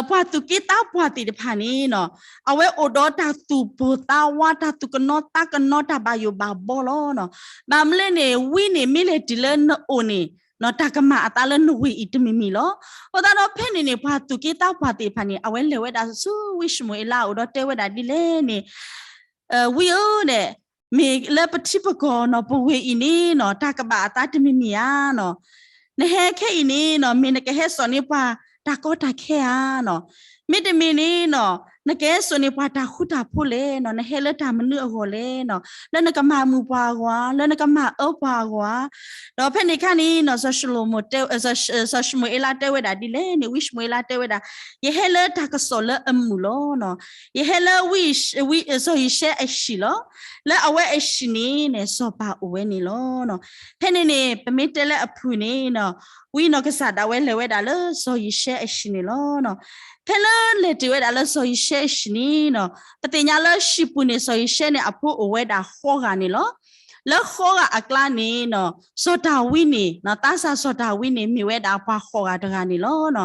ပှၤသူၣ်က့သးပှၢ်သ့ၣ်တဖၣ်န့ၣ်နီၤ အဝဲအိၣ်ဒီးတၢ်သူၣ်ပိၢ်သးဝး တၢ်သူၣ်ကနီၤသးကနီၤ တၢ်ဘၣ်ယိၣ်ဘၣ်ဘီလီၤ. ဘၣ်မနုၤလဲၣ်န့ၣ် ဝံန့ၣ်မ့ၢ်လဲၤတုၤလၢနအိၣ်န့ၣ် တၢ်ကမၤအသးလၢနဝ့ၢ်အံၤတမံၤမံၤလီၤ. အဃိသတးဒီးဖဲန့ၣ်န့ၣ် ပှၤသူၣ်က့သးပှၢ်သ့ၣ်တဖၣ်န့ၣ် အဝဲလဲၤဝဲဒၣ်ဆူဝံၡမူၤအ့လးအအိၣ်ဒီးတဲဝဲဒၣ်ဒ်လဲၣ်န့ၣ် ဝံဧၢန့ၣ် မ့ၢ်လၢပထံပကီၢ်နီၤ ပဝ့ၢ်အံၤန့ၣ်နီၤ တၢ်ကဘၣ်အသးတမံၤမံၤဧါနီၤ. နဟဲခဲအံၤန့ၣ်နီၤ မ့ၢ်နကဟဲစိာ်န့ၢ်ပှၤတၢ်ကီတၢ်ခဲဧါနီၤ. မ့တမ့ၢ်န့ၣ်နီၤ နကဟဲစိာ်န့ၢ်ပှၤတၢ်ဃူတၢ်ဖိးလဲၣ်နီၤ. နဟဲလၢတၢ်မနုၤအဂီၢ်လဲၣ်နီၤ. လၢနကမၤမုာ်ပှၤအဂီၢ်ဧါ, လၢနကမၤအၢပှၤအဂီၢ်ဧါ. ဒီးဖဲန့ၣ်အခါန့ၣ်နီၤ စီၤၡလိၤမိၣ်တဲ စီၤၡမူၤအ့လးတဲဝဲဒၣ်ဒ်လဲၣ်န့ၣ် ဝံၡမူၤအ့လးတဲဝဲဒၣ်, ယဟဲလၢတၢ်ကစီၣ်လၢအမုာ်လီၤနီၤ. ယဟဲလၢဝံ ဝံ စီၤယံၤၡဲအဟံၣ်လီၤ. လၢအဝဲအဟံၣ်န့ၣ်န့ၣ် စီၤပၤအိၣ်ဝဲန့ၣ်လီၤ. ဖဲန့ၣ်န့ၣ် ပမ့ၢ်တဲလၢအဖုၣ်န့ၣ်နီၤ ဝံနီၢ်ကစၢ်ဒၣ်ဝဲလဲၤဝဲဒၣ်လၢစီၤယံၤၡဲအဟံၣ်န့ၣ်လီၤ. ဖဲလၢလဲၤတုၤဝဲဒၣ်လၢစီၤယံၤၡဲအဟံၣ်န့ၣ်, ပသ့ၣ်ညါလၢဟံၣ်ပူၤန့ၣ် စီၤယံၤၡဲန့ၣ် အဖိအိၣ်ဝဲဒၣ်ဃိးဂၤန့ၣ်လီၤ. လၢဃိးဂၤအကျါန့ၣ်, စီၤဒၤဝံးန့ၣ်, သးစၢ်စီၤဒၤဝံးန့ၣ် မ့ၢ်ဝဲဒၣ်ပှၤဃိးဂၤတဂၤန့ၣ်လီၤ.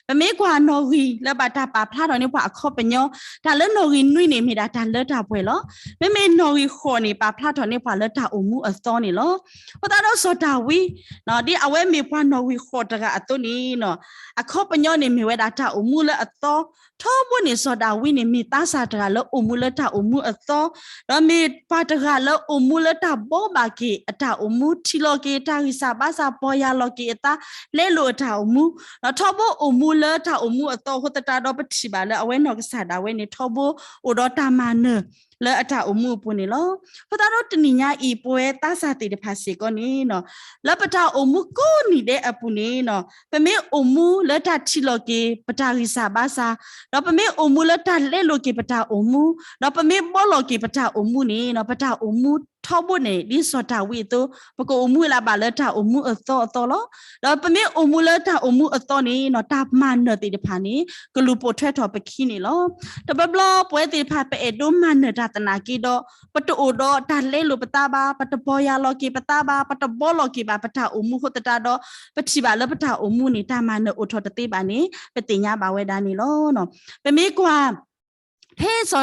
ပမ့ၢ်ကွၢ်နီၣ်ဂံၢ်လၢဘၣ်တၢ်ပာ်ဖျါထီၣ်န့ၢ်ပှၤအခီပညီ, တၢ်လၢနီၣ်ဂံၢ်နွံန့ၣ် မ့ၢ်ဒၣ်တၢ်လၢတၢ်ပှဲၤလီၤ. မ့မ့ၢ်နီၣ်ဂံၢ်ဃိးန့ၣ် ပာ်ဖျါထီၣ်န့ၢ်ပှၤလၢတၢ်အိၣ်မူအသီန့ၣ်လီၤ. အဃိသတးဒီးစီၤဒၤဝံး, ဒ်အဝဲမ့ၢ်ပှၤနီၣ်ဂံၢ်ဃိးတဂၤအသိးန့ၣ်, အခီပညီန့ၣ်မ့ၢ်ဝဲဒၣ်တၢ်အိၣ်မူလၢအသီ, ထီဘိန့ၣ်စီၤဒၤဝံးန့ၣ် မ့ၢ်သးစၢ်တဂၤလၢအိၣ်မူလၢတၢ်အိၣ်မူအသီ, ဒီးမ့ၢ်ပှၤတဂၤလၢအိၣ်မူလၢတၢ်ဘိးဘၣ်က့ၤအတၢ်အိၣ်မူ, ထံၣ်လီၤက့ၤတၢ်ဂံၢ်စၢ်ဘါစၢ်, ပီၢ်ယၢ်လီၤက့ၤအသး, လဲလိာ်အတၢ်အိၣ်မူ, ဒီးထီဘိအိၣ်မူလၢတၢ်အိၣ်မူအသီအဃိသတးဒီး ပထံၣ်ဘၣ်လၢအဝဲနီၢ်ကစၢ်ဒၣ်ဝဲန့ၣ် ထီဘိအိၣ်ဒီးတၢ်မၤနၢၤလၢအတၢ်အိၣ်မူအပူၤန့ၣ်လီၤ. အဃိသတးဒီးတနံၤညါအံၤ ပဝဲသးစၢ်သ့ၣ်တဖၣ်စ့ၢ်ကီးန့ၣ်, လၢပတၢ်အိၣ်မူကိးနံၤဒဲးအပူၤန့ၣ်, ပမ့ၢ်အိၣ်မူလၢတၢ်ထံၣ်လီၤက့ၤပတၢ်ဂံၢ်စၢ်ဘါစၢ်, ဒီးပမ့ၢ်အိၣ်မူလၢတၢ်လဲလိာ်က့ၤပတၢ်အိၣ်မူ, ဒီးပမ့ၢ်ဘီလီၤက့ၤပတၢ်အိၣ်မူန့ၣ်, ပတၢ်အိၣ်မူထီဘိန့ၣ် ဒ်စီၤဒၤဝံးအသိး, ပကအိၣ်မူလၢဘၣ်လၢတၢ်အိၣ်မူအသီအသီလီၤ. ဒီးပမ့ၢ်အိၣ်မူလၢတၢ်အိၣ်မူအသီန့ၣ်, တၢ်မၤနၢၤသ့ၣ်တဖၣ်န့ၣ် ကလူၤပိာ်ထွဲထီၣ်ပခံန့ၣ်လီၤ. တဘျီဘျီပဝဲသ့ၣ်တဖၣ် ပအဲၣ်ဒိးမၤနၢၤတၢ်သနာ်က့ဒီး, ပတအိၣ်ဒီးတၢ်လဲလိာ်ပသးဘၣ်, ပတပီၢ်ယၢ်လီၤက့ၤပသးဘၣ်, ပတဘီလီၤက့ၤဘၣ်ပတၢ်အိၣ်မူအဃိသတးဒီး, ပထံၣ်ဘၣ်လၢပတၢ်အိၣ်မူန့ၣ် တၢ်မၤနၢၤအိၣ်ထီၣ်တသ့ဘၣ်န့ၣ် ပသ့ၣ်ညါဘၣ်ဝဲဒၣ်န့ၣ်လီၤ. ပမ့ၢ်ကွၢ် ဖဲစီ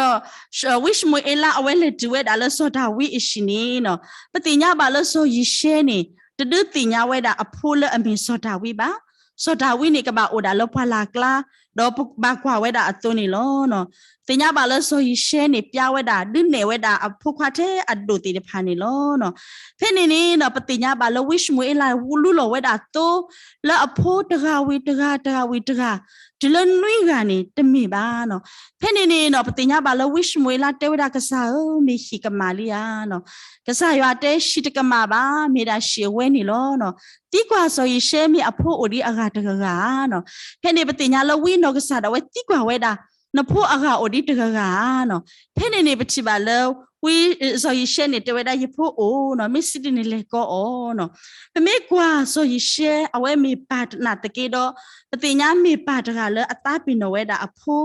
ၤ, ဝံၡမူၤအ့လးအဝဲလဲၤတုၤဝဲဒၣ်လၢစီၤဒၤဝံးအဟံၣ်န့ၣ်, ပသ့ၣ်ညါဘၣ်လၢစီၤယံၤၡဲန့ၣ် တဒုးသ့ၣ်ညါဝဲဒၣ်အဖိလၢအမ့ၢ်စီၤဒၤဝံးဘၣ်. စီၤဒၤဝံးန့ၣ် ကဘၣ်အိၣ်ဒၣ်လၢပှၢ်လၢ်ကျါ, ဒီးဘၣ်ကွၢ်ဝဲဒၣ်အသိးန့ၣ်လီၤ. သ့ၣ်ညါဘၣ်လၢစီၤယံၤၡဲန့ၣ် ပျါဝဲဒၣ် ဒုးနဲၣ်ဝဲဒၣ်အဖိခွါထဲအဒိၣ်သ့ၣ်တဖၣ်န့ၣ်လီၤ. ဖဲန့ၣ်န့ၣ် ပသ့ၣ်ညါဘၣ်လၢဝံၡမူၤအ့လးလူလီၤဝဲဒၣ်သိ လၢအဖိတဂၤဝံၤတဂၤ တဂၤဝံၤတဂၤ တုၤလၢနွံဂၤန့ၣ် တမ့ၢ်ဘၣ်. ဖဲန့ၣ်န့ၣ် ပသ့ၣ်ညါဘၣ်လၢဝံၡမူၤအ့လးတဲဝဲဒၣ် ကစၢ်ဧၢ, မ့ၢ်ဟံၣ်ကမၣ်လံဧါ. ကစၢ်ယွၤတဲ ဟံၣ်တကမၣ်ဘၣ်, မ့ၢ်ဒၣ်ဟံၣ်အဝဲန့ၣ်လီၤ. သံကွၢ်စီၤယံၤၡဲ မ့ၢ်အဖိအိၣ်ဒံးအဂၤတဂၤဧါ. ဖဲန့ၣ်ပသ့ၣ်ညါလၢဝံနီၢ်ကစၢ်ဒၣ်ဝဲသံကွၢ်ဝဲဒၣ်, နဖိအဂၤအိၣ်ဒံးတဂၤဧါ. ဖဲန့ၣ်န့ၣ် ပထံၣ်ဘၣ်လၢ ဝံ, စီၤယံၤၡဲန့ၣ် တဲဝဲဒၣ် ယဖိအိၣ်, မ့ၢ်စံးဒ်န့ၣ် လဲၤကိးအီၤ. ပမ့ၢ်ကွၢ်စီၤယံၤၡဲ အဝဲမ့ၢ်ပၢ်နာ်သက့ဒီး, ပသ့ၣ်ညါမ့ၢ်ပၢ်တဂၤလၢအသးပ့ၤနီၣ်ဝဲဒၣ်အဖိ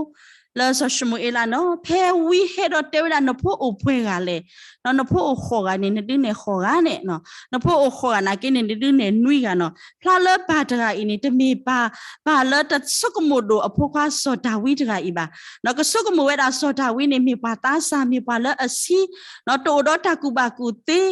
လၢစီၤၡမူၤအ့လးန့ၣ်, ဖဲဝံဟဲဒီးတဲဝဲဒၣ် နဖိအိၣ်ပှဲၤဂၤလဲၣ်, နဖိအိၣ်ဃိးဂၤန့ၣ် နဒုးနဲၣ်ဃိးဂၤန့ၣ်, နဖိအိၣ်ဃိးဂၤနာ်က့န့ၣ် နဒုးနဲၣ်နွံဂၤန့ၣ်. ဖျါလၢပၢ်တဂၤအံၤန့ၣ် တမ့ၢ်ပၢ်, ပၢ်လၢတဆိကမိၣ်ဒိၣ်အဖိခွါစီၤဒၤဝံးတဂၤအံၤဘၣ်. ကဆိကမိၣ်ဝဲဒၣ်စီၤဒၤဝံးန့ၣ် မ့ၢ်ပှၤသးစၢ်, မ့ၢ်ပှၤလၢအဆံး, တအိၣ်ဒီးတၢ်ကူၣ်ဘၣ်ကူၣ်သ့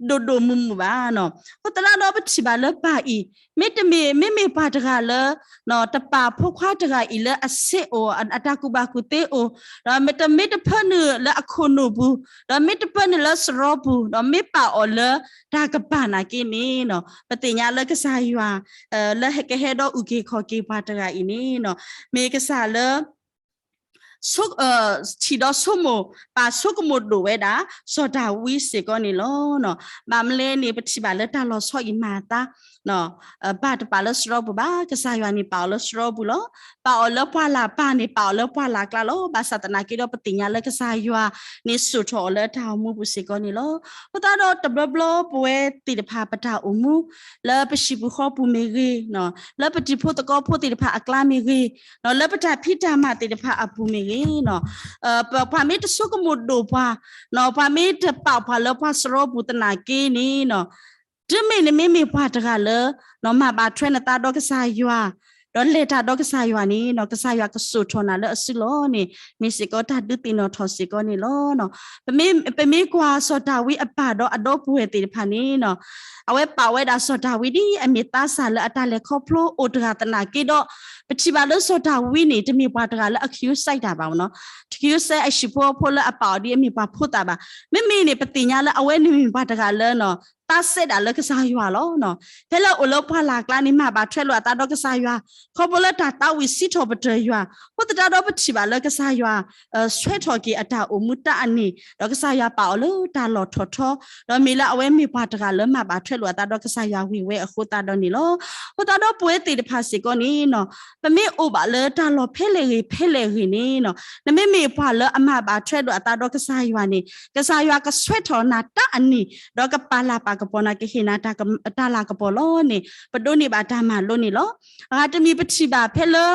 ဒိၣ်ဒိၣ်မုၢ်မုၢ်ဘၣ်. အဃိသတးဒီးပထံၣ်ဘၣ်လၢပၢ်အံၤ မ့တမ့ၢ်, မ့မ့ၢ်ပှၤတဂၤလၢ တပာ်ဖိခွါတဂၤအံၤလၢအဆံးအိၣ်, အတၢ်ကူၣ်ဘၣ်ကူၣ်သ့အိၣ်, ဒီးမ့တမ့ၢ်တဖၢနုာ်လၢအခိၣ်နူာ်ပူၤ, ဒီးမ့တဖၢနုာ်လၢစရီပူၤ, ဒီးမ့ၢ်ပာ်အီၤလၢတၢ်ကပၤနာ်က့န့ၣ်, ပသ့ၣ်ညါလၢကစၢ်ယွၤ လၢကဟဲဒီးအုၣ်က့ၤခီၣ်က့ၤပှၤတဂၤအံၤန့ၣ်, မ့ၢ်ကစၢ်လၢ ထံၣ်ဒီးဆိကမိၣ်, ပာ်ဆိကမိၣ်ဒိၣ်ဝဲဒၣ် စီၤဒၤဝံးစ့ၢ်ကီးန့ၣ်လီၤ. ဘၣ်မနုၤလဲၣ်န့ၣ် ပထံၣ်ဘၣ်လၢတၢ်လီၤဆီအံၤမၤအသး, ပၢ်တပာ်လၢစရီပူၤဘၣ်, ကစၢ်ယွၤန့ၣ်ပာ်အီၤလၢစရီပူၤလီၤ. ပာ်အီၤလၢပှၢ်လၢ်, ပၢ်န့ၣ်ပာ်အီၤလၢပှၢ်လၢ်ကျါလီၤ. ဘၣ်ဆၣ်သနာ်က့ဒီး ပသ့ၣ်ညါလၢကစၢ်ယွၤန့ၣ်စိာ်ထီၣ်အီၤလၢတၢ်အိၣ်မူပူၤစ့ၢ်ကီးန့ၣ်လီၤ. အဃိသတးဒီးတဘျီဘျီပဝဲသ့ၣ်တဖၣ်ပတၢ်အိၣ်မူ လၢပဟံၣ်ပူၤဃီပူၤမ့ၢ်ဂ့ၤ, လၢပတံၤဖိသကိးဖိသ့ၣ်တဖၣ်အကျါမ့ၢ်ဂ့ၤ, လၢပတၢ်ဖံးတၢ်မၤသ့ၣ်တဖၣ်အပူၤမ့ၢ်ဂ့ၤ, ပှၤမ့ၢ်တဆိကမိၣ်ဒိၣ်ပှၤ, ပှၤမ့ၢ်တပာ်ပှၤလၢပှၤစရီပူၤသနာ်က့န့ၣ်, တုၤမ့ၢ်နမ့မ့ၢ်ပှၤတဂၤလၢ မၤဘၣ်ထွဲနသးဒီးကစၢ်ယွၤ, ဒီးလဲၤတၢ်ဒီးကစၢ်ယွၤန့ၣ်, ကစၢ်ယွၤကစိာ်ထီၣ်နၤလၢအစုလီၢ်န့ၣ် မ့ၢ်စ့ၢ်ကီးတၢ်ဒုးသ့ၣ်နီၣ်ထီၣ်စ့ၢ်ကီးန့ၣ်လီၤ. ပမ့ၢ်ကွၢ်စီၤဒၤဝံးအပၢ်ဒီးအဒီပုၢ်ဝဲၢ်သ့ၣ်တဖၣ်န့ၣ်, အဝဲပာ်ဝဲဒၣ်စီၤဒၤဝံးဒ်အမ့ၢ်သးစၢ်လၢအတၢ်လဲၤခီဖျိအိၣ်တဂၤသနာ်က့ဒီး, ပထံၣ်ဘၣ်လၢစီၤဒၤဝံးန့ၣ် တမ့ၢ်ပှၤတဂၤလၢအခံယူၤစဲးတၢ်ဘၣ်နီၤ, ခံယူၤစဲးအဟံၣ်ဖိဃီဖိလၢအပာ်အီၤဒ်အမ့ၢ်ပှၤဖိသၣ်ဘၣ်. မ့မ့ၢ်န့ၣ် ပသ့ၣ်ညါလၢအဝဲန့ၣ်မ့ၢ်ပှၤတဂၤလၢ သးစဲဒၣ်လၢကစၢ်ယွၤလီၤ. ဖဲလၢအိၣ်လၢပှၢ်လၢ်ကျါန့ၣ် မၤဘၣ်ထွဲလိာ်အသးဒီးကစၢ်ယွၤ, ခီဖျိလၢတၢ်သးဝံၣ်စံးထီၣ်ပတြၢၤယွၤ, အဃိသတးဒီးပထံၣ်ဘၣ်လၢကစၢ်ယွၤ ဆှၢထီၣ်က့ၤအတၢ်အိၣ်မူတၢ်အနံၣ်, ဒီးကစၢ်ယွၤပာ်အီၤလၢတၢ်လီၢ်ထီၣ်ထီ, ဒီးမ့ၢ်လၢအဝဲမ့ၢ်ပှၤတဂၤလၢမၤဘၣ်ထွဲလိာ်အသးဒီးကစၢ်ယွၤဝံၤဝဲအဃိသတးဒီးန့ၣ်လီၤ. အဃိသတးဒီးပဝဲသ့ၣ်တဖၣ်စ့ၢ်ကီးန့ၣ်, ပမ့ၢ်အိၣ်ဘၣ်လၢတၢ်လီၢ်ဖဲလဲၣ်ဂ့ၤ ဖဲလဲၣ်ဂ့ၤန့ၣ်, နမ့မ့ၢ်ပှၤလၢအမၤဘၣ်ထွဲလိာ်အသးဒီးကစၢ်ယွၤန့ၣ်, ကစၢ်ယွၤကဆှၢထီၣ်နၤတၢ်အနံၣ်, ဒီးကပာ်လၤပာ် တၢ်လၤတၢ်ကပီၤ နကဟ့ၣ်နၤတၢ်လၤကပီၤလီၤန့ၣ် ပဒိးန့ၢ်ဘၣ်တၢ်မၤလိန့ၣ်လီၤ. အဂၤတမံၤပထံၣ်ဘၣ်ဖဲလၢ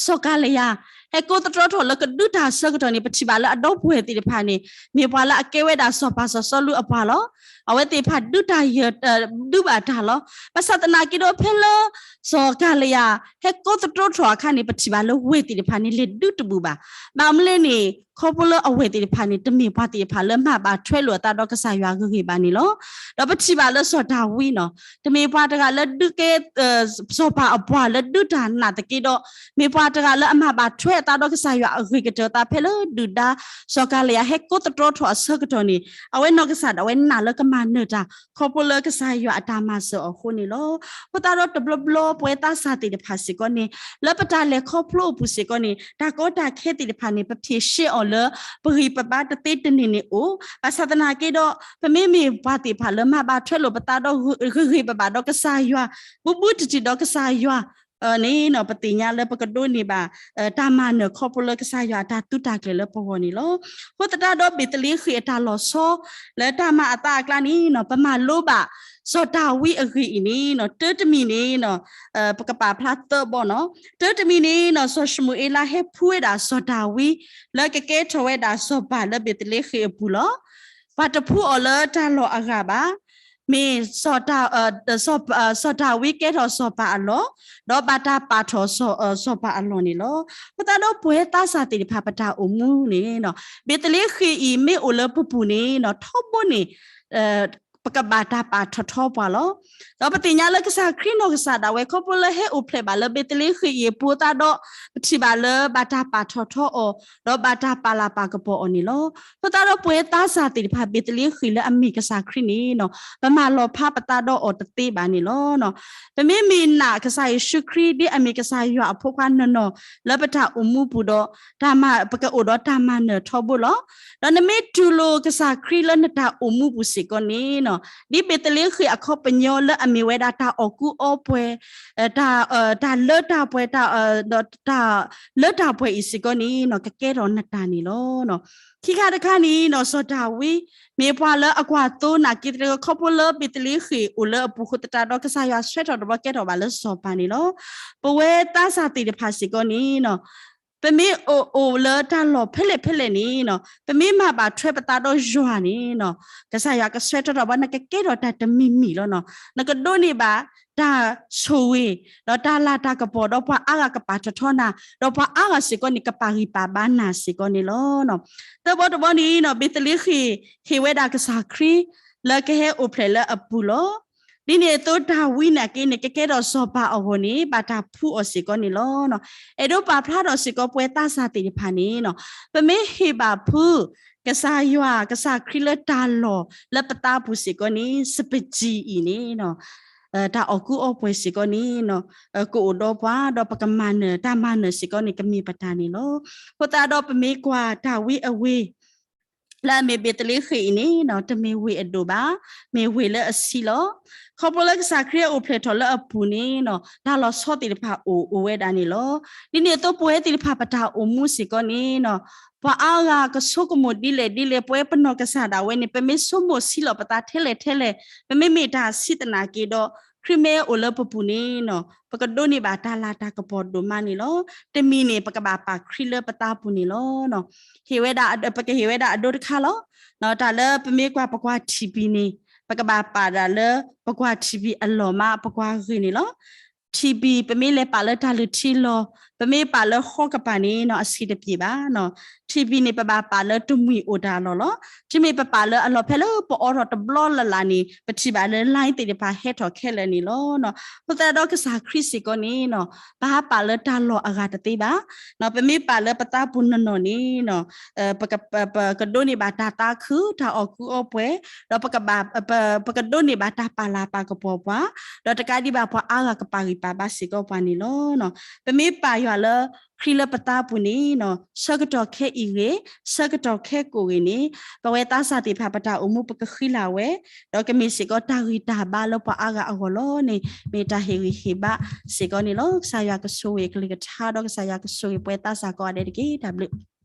စီၤကၤလယၤ ဟဲကိးသတြီထီၣ်လၢကဒုးတၢ်အဆၢကတီၢ်န့ၣ် ပထံၣ်ဘၣ်လၢအဒီပုၢ်ဝဲၢ်သ့ၣ်တဖၣ်န့ၣ် မ့ၢ်ပှၤလၢအကဲဝဲဒၣ်စီၤပၤစီၤစီလူးအပှၤလီၤ. အဝဲသ့ၣ်တဖၣ်ဒုးတၢ်ယၢၤ ဒုးဘၣ်တၢ်လီၤ. ဘၣ်ဆၣ်သနာ်က့ဒီးဖဲလၢ စီၤကၤလယၤ ဟဲကိးသတြီထီၣ်အခါန့ၣ် ပထံၣ်ဘၣ်လၢဝဲၢ်သ့ၣ်တဖၣ်န့ၣ် လဲၤဒုးတဘူၣ်ဘၣ်. ဘၣ်မနုၤလဲၣ်န့ၣ် ခီဖျိလၢအဝဲၢ်သ့ၣ်တဖၣ်န့ၣ် တမ့ၢ်ပှၤသ့ၣ်တဖၣ်လၢမၤဘၣ်ထွဲလိာ်အသးဒီးကစၢ်ယွၤဂ့ၤဂ့ၤဘၣ်န့ၣ်လီၤ. ဒီးပထံၣ်ဘၣ်လၢစီၤဒၤဝံးနီၤ တမ့ၢ်ပှၤတဂၤလၢဒုးကဲ စီၤပၤအပှၤလၢဒုးတၢ်နာ်သက့ဒီး မ့ၢ်ပှၤတဂၤလၢအမၤဘၣ်ထွဲအသးဒီးကစၢ်ယွၤအဂ့ၤကတၢၢ်အသးဖဲလၢဒုၣ်ဒါ စီၤကၤလယၤဟဲကိးသတြီထီၣ်အဆၢကတီၢ်န့ၣ် အဝဲနီၢ်ကစၢ်ဒၣ်ဝဲနာ်လၢကမၤနၢၤတၢ် ခီဖျိလၢကစၢ်ယွၤအတၢ်မၤစၢၤအီၤအဃိန့ၣ်လီၤ. အဃိသတးဒီးတဘျီဘျီပဝဲသးစၢ်သ့ၣ်တဖၣ်စ့ၢ်ကီးန့ၣ် လၢပတၢ်လဲၤခီဖျိအပူၤစ့ၢ်ကီးန့ၣ် တၢ်ကီတၢ်ခဲသ့ၣ်တဖၣ်န့ၣ် ပဖြေရှင်းအီၤလၢ ပဂံၢ်ပဘါတသ့တန့ၢ်န့ၣ်အိၣ်, ဘၣ်ဆၣ်သနာ်က့ဒီး ပမ့မ့ၢ်ပှၤသ့ၣ်တဖၣ်လၢမၤဘၣ်ထွဲလိာ်ပသးဒီးဂ့ၤဂ့ၤဘၣ်ဘၣ်ဒီးကစၢ်ယွၤ ဘူးဘူးတံၢ်တံၢ်ဒီးကစၢ်ယွၤ န့ၣ် ပသ့ၣ်ညါလၢပကဒိးန့ၢ်ဘၣ် တၢ်မၤနၢၤခီဖျိလၢကစၢ်ယွၤအတၢ်သုးတၢ်ကျဲၤလၢပဂီၢ်န့ၣ်လီၤ. အဃိသတးဒီးဘ့းသလ့ဃ့ၣ်အတၢ်လီၤဆီ လၢတၢ်မၤအသးအကျါန့ၣ် ပမၤလိဘၣ် စီၤဒၤဝံးအဂ့ၢ်အံၤန့ၣ် တၢတမံၤန့ၣ် ပကပာ်ဖျါသၢဘီနီၤ. တၢတမံၤန့ၣ် စီၤၡမူၤအ့လးဟဲဖှူဝဲဒၣ်စီၤဒၤဝံး လၢကကဲထီၣ်ဝဲဒၣ်စီၤပၤလၢဘ့းသလ့ဃ့ၣ်အပူၤလီၤ. ပှၤတဖှူအီၤလၢတၢ်လီၢ်အဂၤဘၣ်. မ့ၢ် စီၤဒၤဝံးကဲထီၣ်စီၤပၤအလီၢ်, ဒီးဘၣ်တၢ်ပာ်ထီၣ်စီၤပၤအလီၢ်န့ၣ်လီၤ. အဃိသတးဒီးပဝဲသးစၢ်သ့ၣ်တဖၣ်ပတၢ်အိၣ်မူန့ၣ် ဘ့းသလ့ဃ့ၣ်အံၤမ့ၢ်အိၣ်လၢပပူၤန့ၣ် ထီဘိန့ၣ် ပကဘၣ်တၢ်ပာ်ထီၣ်ထီပှၤလီၤ. ဒီးပသ့ၣ်ညါလၢကစၢ်ခရံာ်နီၢ်ကစၢ်ဒၣ်ဝဲ ခီဖျိလၢဟဲအိၣ်ဖျဲၣ်ဘၣ်လၢဘ့းသလ့ဃ့ၣ်အံၤအပူၤသတးဒီး ပထံၣ်ဘၣ်လၢဘၣ်တၢ်ပာ်ထီၣ်ထီအီၤ, ဒီးဘၣ်တၢ်ပာ်လၤပာ်ကပီၤအီၤန့ၣ်လီၤ. အဃိသတးဒီးပဝဲသးစၢ်သ့ၣ်တဖၣ် ဘ့းသလ့ဃ့ၣ်လၢအမ့ၢ်ကစၢ်ခရံာ်န့ၣ် ပမၤလီၤဖးပသးဒီးအီၤတသ့ဘၣ်န့ၣ်လီၤ. ပမ့မ့ၢ်နာ်ကစၢ်ယ့ၣ်ၡူးခရံာ် ဒ်အမ့ၢ်ကစၢ်ယွၤအဖိခွါနီၢ်နီၢ် လၢပတၢ်အိၣ်မူပူၤဒီး ပကအိၣ်ဒီးတၢ်မၤနၢၤထီဘိလီၤ. ဒီးနမ့ၢ်တူၢ်လိာ်ကစၢ်ခရံာ်လၢနတၢ်အိၣ်မူပူၤစ့ၢ်ကီးန့ၣ် ဒ်ဘ့းသလ့ဃ့ၣ်အခီပညီလၢအမ့ၢ်ဝဲဒၣ်တၢ်အီၣ်ကူအီပှဲၤ တၢ်လၢတၢ်ပှဲၤ တၢ်လၢတၢ်ပှဲၤအံၤစ့ၢ်ကီးန့ၣ် ကကဲထီၣ်နတၢ်န့ၣ်လီၤ. ခံခါတခါန့ၣ် စီၤဒၤဝံး မ့ၢ်ပှၤလၢအကွၢ်သိနာ်က့သက့ ခီဖျိလၢဘ့းသလ့ဃ့ၣ်အိၣ်လၢအပူၤအဃိသတးဒီး ကစၢ်ယွၤဆှၢထီၣ်တဘျီကဲထီၣ်ဘၣ်လၢစီၤပၤန့ၣ်လီၤ. ပဝဲသးစၢ်သ့ၣ်တဖၣ်စ့ၢ်ကီးန့ၣ် ပမ့ၢ်အိၣ်လၢတၢ်လီၢ်ဖဲလဲၣ်ဖဲလဲၣ်န့ၣ် ပမ့ၢ်မၤဘၣ်ထွဲပသးဒီးယွၤန့ၣ် ကစၢ်ယွၤကဆှၢထီၣ်ထီၣ်ဘၣ် နကကဲထီၣ်တၢ်တမံၤမံၤလီၤ. နကဒိးန့ၢ်ဘၣ်တၢ်ဆိၣ်ဂ့ၤ ဒီးတၢ်လၤတၢ်ကပီၤ ဒီးပှၤအါဂၤကပာ်ထီၣ်ထီနၤ ဒီးပှၤအါဂၤစ့ၢ်ကီးန့ၣ် ကပာ်ဂံၢ်ပာ်ဘါနၤစ့ၢ်ကီးန့ၣ်လီၤ. သၢဘီတဘီန့ၣ် ဘ့းသလ့ဃ့ၣ် ဟ့ၣ်ဝဲဒၣ်ကစၢ်ခရံာ် လၢကဟဲအိၣ်ဖျဲၣ်လၢအပူၤလီၤ. ဒ်န့ၣ်အသိးဒၤဝံးနာ်က့န့ၣ် ကကဲထီၣ်စီၤပၤအဂီၢ်န့ၣ် ဘၣ်တၢ်ဖှူအီၤစ့ၢ်ကီးန့ၣ်လီၤ. အဲၣ်ဒိးပာ်ဖျါထီၣ်စ့ၢ်ကီးပဝဲသးစၢ်သ့ၣ်တဖၣ်န့ၣ် ပမ့ၢ်ဟ့ၣ်ဘၣ်ဖု ကစၢ်ယွၤ ကစၢ်ခရံာ်လၢတၢ်လီၢ်လၢပသးပူၤစ့ၢ်ကီးန့ၣ် စပံးကံအံၤန့ၣ် တၢ်အီၣ်ကူအီပှဲၤစ့ၢ်ကီးန့ၣ် ကအိၣ်ဒီးပှၤ ဒီးပကမၤနၢၤ တၢ်မၤနၢၤစ့ၢ်ကီးန့ၣ် ကမ့ၢ်ပတၢ်န့ၣ်လီၤ. အဃိသတးဒီးပမ့ၢ်ကွၢ်တၢ်ဝံအဝ့ၢ် လၢအမ့ၢ်ဘ့းသလ့ဃ့ၣ်အံၤန့ၣ် တမ့ၢ်ဝ့ၢ်အဒိၣ်ဘၣ်, မ့ၢ်ဝ့ၢ်လၢအဆံးလီၤ. ခီဖျိလၢကစၢ်ခရံာ်အိၣ်ဖျဲၣ်ထီၣ်လၢအပူၤန့ၣ် တၢ်လီၤဆီသ့ၣ်တဖၣ်အိၣ်အိၣ်ဝဲဒၣ်န့ၣ်လီၤ. ဒ်န့ၣ်အသိးပဝဲသ့ၣ်တဖၣ်ပတၢ်အိၣ်မူစ့ၢ်ကီးန့ၣ် ပှၤအါဂၤကဆိကမိၣ်ဒ်လဲၣ်ဒ်လဲၣ် ပဝဲပနီၢ်ကစၢ်ဒၣ်ဝဲန့ၣ် ပမ့ၢ်ဆိကမိၣ်ဆံးလီၤပသးထဲလဲၣ်ထဲလဲၣ် ပမ့မ့ၢ်တၢ်ဆံးသနာ်က့ဒီး ခရံာ်မ့ၢ်အိၣ်လၢပပူၤန့ၣ် ပကဒိးန့ၢ်ဘၣ်တၢ်လၤတၢ်ကပီၤဒိၣ်မးန့ၣ်လီၤ. တမံၤန့ၣ် ပကဘၣ်ပာ်ခရံာ်လၢပသးပူၤန့ၣ်လီၤ. ဟ့ၣ်ဝဲဒၣ် ပကဟ့ၣ်ဝဲဒၣ်အဒိတခါလီၤ. တၢ်လၢပမ့ၢ်ကွၢ်ပကွၢ်ထံၣ်ပံၤန့ၣ် ပကဘၣ်ပာ်ဒၣ်လၢ ပကွၢ်ထံၣ်ပံၤအလီၢ်မး ပကွၢ်ဂ့ၤန့ၣ်လီၤ. ထံၣ်ပံၤ ပမ့ၢ်လဲၤပာ်လၢတၢ်လုၢ်ထံလီၤ ပမ့ၢ်ပာ်လၢဃီကပၤန့ၣ် အဆံးတပျ့ၤဘၣ်. ထံၣ်ပံၤန့ၣ် ပဘၣ်ပာ်လၢတမှံၤအိၣ်တၢ်အလီၢ်လီၤ. ထံၣ်ပံၤပပာ်လၢအလီၢ်ဖဲလၢပအိးထီၣ်တဘျီလၢ်လၢ်န့ၣ် ပထံၣ်ဘၣ်လၢ line သ့ၣ်တဖၣ်ဟဲထီၣ်ခဲလၢာ်န့ၣ်လီၤ. အဃိသတးဒီးကစၢ်ခရံာ်စ့ၢ်ကီးန့ၣ် ပဟးပာ်လၢတၢ်လီၢ်အဂၤတသ့ဘၣ်. ပမ့ၢ်ပာ်လၢပသးပူၤနီၢ်နီၢ်န့ၣ် ပကဒိးန့ၢ်ဘၣ်တၢ်သးခု တၢ်အီၣ်ကူအီပှဲၤ ဒီး ပကဒိးန့ၢ်ဘၣ်တၢ်ပာ်လၤပာ်ကပီၤပှၤ ဒီးတကးဒံးဘၣ်ပှၤအါဂၤကပာ်ဂံၢ်ပာ်ဘါစ့ၢ်ကီးပှၤန့ၣ်လီၤ. ပမ့ၢ်ပာ်ယွၤလၢ ခရံာ်လၢပသးပူၤန့ၣ် ဆၢကတီၢ်ခဲအံၤဂ့ၤ ဆၢကတီၢ်ခဲကိာ်ဂ့ၤန့ၣ် ပဝဲသးစၢ်သ့ၣ်တဖၣ်ပတၢ်အိၣ်မူပကဃံလၤဝဲ ဒီးကမ့ၢ်စ့ၢ်ကီးတၢ်ဂံၢ်တၢ်ဘါလၢပှၤအါဂၤအဂီၢ်လီၤန့ၣ် မ့ၢ်တၢ်ဟ့ၣ်ဂံၢ်ဟ့ၣ်ဘါစ့ၢ်ကီးန့ၣ်လီၤ. ကစၢ်ယွၤကဆိၣ်ဂ့ၤကလုၢ်ကထါ ဒီးကစၢ်ယွၤကဆိၣ်ဂ့ၤပဝဲသးစၢ်ကိးဂၤဒဲးတက့ၢ်. တၢ်ဘျုး